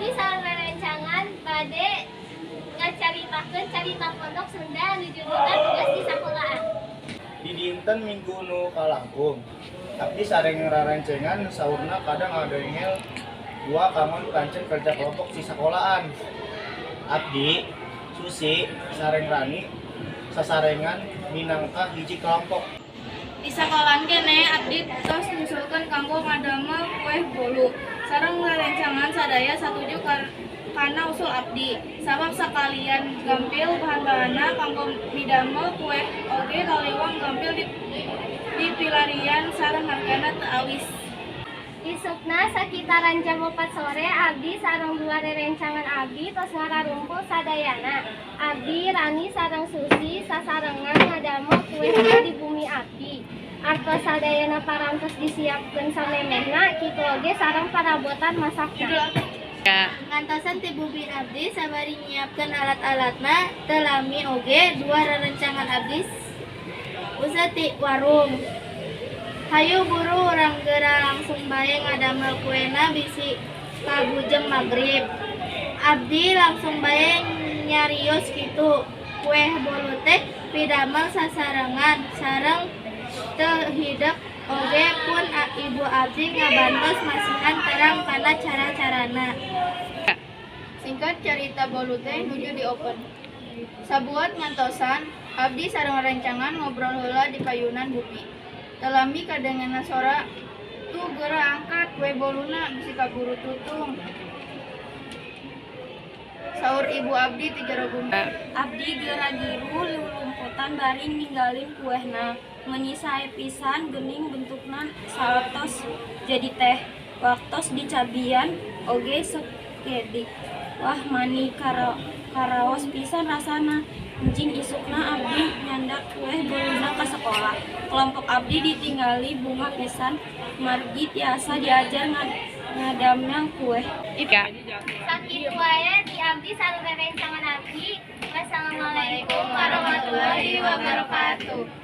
Abdi sareng rerencangan bade ngacaritakeun carita pondok Sunda anu judulna Tugas di Sakolaan. Di dinten Minggu nu kalangkung, abdi sareng rerencangan saurna kedah ngadengel dua kanggo pancen kerja kelompok di sekolahan. Abdi, Susi, sareng Rani sasarengan minangka hiji kelompok. Di sekolahan keneh abdi tos ngusulkeun kanggo ngadamel kueh bolu. Sareng rerencangan sadaya satuju kana usul abdi. Sabab sakalian gampil bahan-bahanna kanggo midamel kueh oge kaliwang gampil dipilarian sareng hargana teu awis. Isukna sakitaran jam 4 sore, abdi sareng dua rerencangan abdi tos ngararumpul sadayana. Abdi, Rani sareng Susi sasarengan ngadamel kueh di bumi abdi. Artos sadayana parantos disiapkeun samemehna, kitu oge sareng parabotan masakna. Ngantosan ti bumi abdi sabari nyiapkeun alat-alatna, teu lami oge dua rerencangan abdi useuh ti warung. "Hayu buru, urang geura langsung bae ngadamel kuena, bisi kabujeng magrib." Abdi langsung bae nyarios kitu. Kueh bolu teh pidamel sasarengan sareng teu hidep oge, pun ibu abdi ngabantos masihan terang kana cara-carana. Singkat carita, bolu teh nuju di oven. Sabuat ngantosan, abdi sareng rencangan ngobrol heula di payunan bumi. Teu lami kadengenan sora, "Tuh, geura angkat kue boluna, bisi kaburu tutung," saur ibu abdi ti jero bumi. Abdi geura giru lulumputan bari ninggalin kuehna. Meuni sae pisan geuning bentukna saatos jadi teh. Waktos dicabian oge sakedik. Wah, mani karaos pisan rasana. Enjing isukna abdi nyandak kueh boluna ka sakolah. Kelompok abdi ditinggali bungah pisan margi tiasa diajar ngadamel kueh. Sakitu wae ti abdi sareng rerencangan abdi. Wassalamualaikum warahmatullahi wabarakatuh.